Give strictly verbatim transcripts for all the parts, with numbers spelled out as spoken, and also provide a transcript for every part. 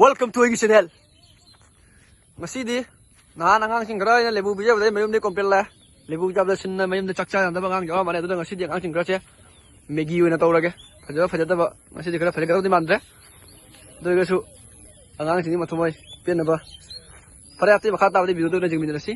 Welcome to ꯑꯩꯒꯤ channel. ꯉꯁꯤꯗꯤ ꯅꯍꯥꯟ ꯑꯉꯥꯡꯁꯤꯡ ꯈꯔ ꯑꯩꯅ ꯂꯦꯕꯨ ꯄꯤꯖꯕꯗꯩ ꯃꯌꯨꯝꯗꯩ complain ꯂꯥꯛꯑꯦ꯫ ꯂꯦꯕꯨ ꯄꯤꯖꯕꯗ ꯁꯤꯟꯅ ꯃꯌꯨꯝꯗ ꯆꯥꯛ ꯆꯥꯅꯗꯕ ꯑꯉꯥꯡ ꯌꯥꯎꯔꯝꯕꯅꯦ꯫ ꯑꯗꯨꯅ ꯉꯁꯤꯗꯤ ꯑꯉꯥꯡꯁꯤꯡ ꯈꯔꯁꯦ ꯃꯦꯒꯤ ꯑꯣꯏꯅ ꯇꯧꯔꯒꯦ꯫ ꯐꯖꯕ ꯐꯖꯗꯕ ꯉꯁꯤꯗꯤ ꯈꯔ ꯐꯖꯒꯗꯕꯗꯤ ꯃꯥꯟꯗ꯭ꯔꯦ꯫ ꯑꯗꯨ ꯑꯣꯏꯔꯒꯁꯨ ꯑꯉꯥꯡꯁꯤꯡꯒꯤ ꯃꯊꯃꯣꯏ ꯄꯦꯟꯅꯕ꯫ ꯐꯔꯦ, ꯑꯇꯩ ꯃꯈꯥ ꯇꯥꯕꯗꯤ video ꯗ ꯑꯣꯏꯅ ꯌꯦꯡꯃꯤꯟꯅꯔꯁꯤ꯫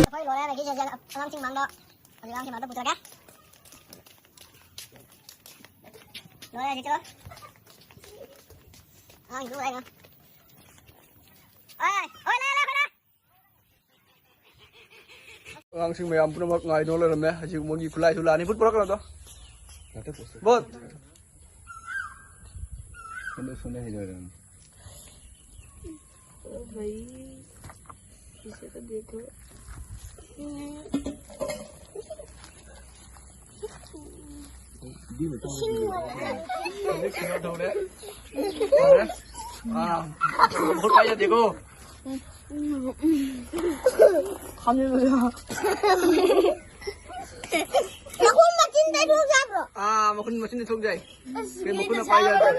ꯑꯩꯈꯣꯏ ꯂꯣꯏꯔꯦ꯫ ꯑꯗꯒꯤ ꯍꯧꯖꯤꯛ ꯑꯉꯥꯡꯁꯤꯡ ꯃꯥꯡꯗꯣ, ꯍꯧꯖꯤꯛ ꯑꯉꯥꯡꯁꯤꯡ ꯃꯥꯡꯗꯣ ꯄꯨꯊꯣꯔꯛꯀꯦ꯫ ꯂꯣꯏꯔꯦ ꯍꯧꯖꯤꯛ ꯆꯠꯂꯣ꯫ ꯑꯉꯥꯡꯁꯤꯡ ꯂꯣꯏꯔꯦ꯫ ꯑꯣꯏ, ꯑꯣꯏ, ꯂꯥꯛꯑꯦ, ꯂꯥꯛꯑꯦ, ꯂꯥꯛꯑꯦ꯫ ꯑꯉꯥꯡꯁꯤꯡ ꯃꯌꯥꯝ ꯄꯨꯝꯅꯃꯛ ꯉꯥꯏꯗꯨꯅ ꯂꯩꯔꯝꯃꯦ꯫ ꯍꯧꯖꯤꯛ ꯃꯣꯏꯒꯤ ꯈꯨꯠꯂꯥꯏꯁꯨ ꯂꯥꯛꯑꯅꯤ꯫ ꯐꯨꯠ ꯄꯨꯔꯛꯀꯅꯣꯗꯣ꯫ ꯕꯣꯠ꯫ ꯁꯣꯝꯗ, ꯁꯣꯝꯗ ꯍꯩꯗꯣꯏꯔꯝꯃꯦ꯫ ओ भाई, इसे तो देखो। 아, 못 가야 되고. ꯃꯈꯨꯟ ꯃꯆꯤꯟꯗ ꯊꯣꯛ ꯌꯥꯕ꯭ꯔꯣ? ꯑꯥ, ꯃꯈꯨꯟ ꯃꯆꯤꯟꯗ ꯊꯣꯛ ꯌꯥꯏ꯫ ꯀꯩ ꯃꯈꯨꯟꯅ ꯄꯥꯏ ꯌꯥꯗ꯭ꯔꯦ?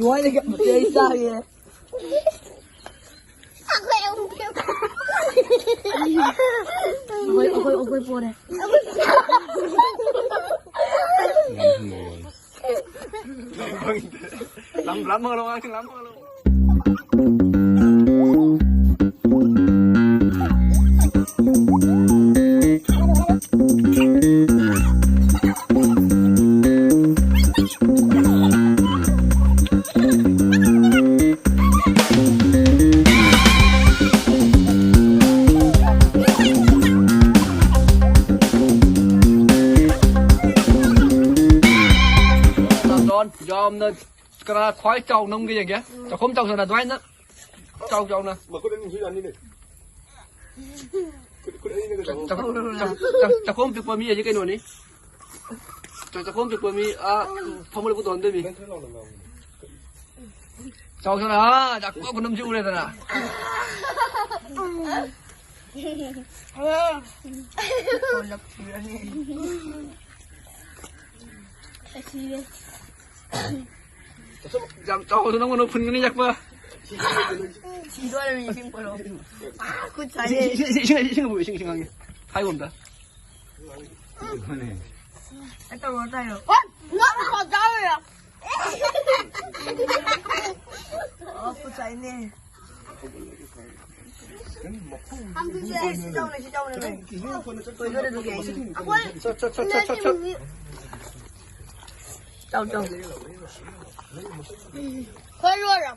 ꯅꯣꯏꯅ ꯀꯌꯥꯝ ꯃꯇꯦꯡ ꯆꯥꯒꯦ? ꯑꯩꯈꯣꯏ ꯑꯍꯨꯝ ꯄꯤꯌꯨ꯫ ꯑꯩꯈꯣꯏ, ꯑꯩꯈꯣꯏ ꯄꯣꯔꯦ꯫ ꯂꯝ, ꯂꯝ ꯍꯪꯉꯛꯑꯣ, ꯑꯉꯥꯡꯁꯤꯡ ꯂꯝ ꯍꯪꯉꯛꯑꯣ꯫ ꯌꯥꯝꯅ ꯀꯅꯥ ꯈ꯭ꯋꯥꯏ ꯆꯥꯎ ꯅꯝꯒꯦ ꯌꯦꯡꯒꯦ꯫ ꯆꯥꯛꯈꯨꯝ ꯆꯥꯎꯁꯅ ꯑꯗꯨꯃꯥꯏꯅ ꯆꯥꯎ ꯆꯥꯎꯅ꯫ ꯃꯈꯨꯠ ꯑꯅꯤ ꯁꯤ ꯌꯥꯅꯤꯅꯦ꯫ ꯈꯨꯠ, ꯈꯨꯠ ꯑꯅꯤꯅꯒ ꯆꯥꯎ꯫ ꯆꯥꯛ-, ꯆꯥꯛ-, ꯆꯥꯛ-, ꯆꯥꯛꯈꯨꯝ ꯄꯤꯛꯄ ꯃꯤ ꯑꯁꯤ ꯀꯩꯅꯣꯅꯤ꯫ ꯆꯥꯛ-, ꯆꯥꯛꯈꯨꯝ ꯄꯤꯛꯄ ꯃꯤ, ꯑꯥ, ꯐꯃꯨꯡꯗ ꯄꯨꯊꯣꯛꯍꯟꯗꯣꯏꯅꯤ꯫ ꯅꯪ ꯈꯔ ꯂꯥꯎꯅ ꯉꯥꯡꯉꯨꯅꯦ꯫ ꯆꯥꯎꯁꯅ, ꯑꯥ, ꯆꯥꯛꯈꯨꯝ ꯈꯨꯅꯝꯁꯤ ꯎꯔꯦꯗꯅ꯫ ꯌꯥꯝ ꯆꯥꯎꯕꯗꯣ ꯅꯪꯉꯣꯟꯗ ꯐꯨꯟꯒꯅꯤ ꯌꯥꯛꯄ꯫ ꯁꯤꯗꯣꯔꯦ, ꯃꯤ ꯏꯁꯤꯡ ꯄꯨꯔꯛꯑꯣ꯫ ꯑꯥ, ꯈꯨꯠ ꯁꯥꯏꯌꯦ꯫ ꯏꯁꯤꯡ, ꯏꯁꯤꯡ, ꯏꯁꯤꯡ, ꯏꯁꯤꯡ, ꯏꯁꯤꯡ, ꯏꯁꯤꯡ ꯍꯪꯉꯦ꯫ ꯍꯥꯏꯕ ꯑꯝꯇ꯫ ꯑꯩ ꯇꯧꯔꯣ, ꯇꯥꯏꯔꯣ꯫ ꯑꯣ! ꯉꯥ ꯃꯈꯣꯟ ꯇꯥꯕꯩꯔꯣ? ꯑꯣ, ꯈꯨꯠ ꯁꯥꯏꯅꯦ꯫ ꯁꯤ ꯆꯥꯎꯅꯦ, ꯁꯤ ꯆꯥꯎꯅꯦ, ꯃꯩ꯫ ꯂꯣꯏꯗꯣꯔꯦ, ꯑꯗꯨꯒꯤ ꯑꯩ꯫ ꯑꯩꯈꯣꯏ ꯆꯥꯎ, ꯆꯥꯎ꯫ ꯍꯣꯏ, ꯂꯣꯏꯔꯦ꯫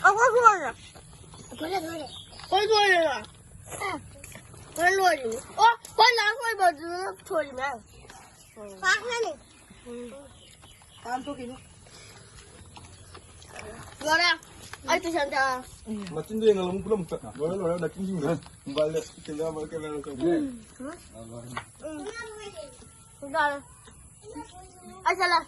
ꯑꯩꯈꯣꯏ ꯂꯣꯏꯔꯦ꯫ ꯑꯩꯈꯣꯏ ꯂꯣꯏꯔꯦ꯫ ꯑꯩꯈꯣꯏ ꯂꯣꯏꯔꯦ꯫ ꯑꯩꯈꯣꯏ ꯂꯣꯏꯔꯦ꯫ ꯑꯣ, ꯑꯩꯈꯣꯏ ꯂꯥꯁ ꯑꯣꯏꯕꯗꯨꯅ ꯊꯣꯏꯔꯤꯃꯦ꯫ ꯂꯥꯁꯅꯅꯦ꯫ ꯎꯝ꯫ ꯂꯣꯏꯔꯦ꯫ ꯑꯩ ꯇꯨꯏꯁꯟ ꯆꯠꯂꯦ꯫ ꯃꯆꯤꯟꯗꯣ ꯌꯦꯡꯍꯜꯂꯣ, ꯑꯃꯨꯛ ꯄꯨꯂꯞ ꯑꯃꯨꯛꯇ꯫ ꯂꯣꯏꯔꯦ, ꯂꯣꯏꯔꯦ, ꯅꯥꯄꯤꯁꯤꯡꯗꯣ꯫ ꯃꯣꯕꯥꯏꯜꯗ ꯀꯦꯃꯦꯔꯥ, ꯀꯦꯃꯦꯔꯥ ꯇꯧꯒꯦ꯫ ꯎꯝ꯫ ꯎꯝ꯫ ꯌꯥꯔꯦ꯫ ꯑꯩ ꯆꯠꯂꯦ꯫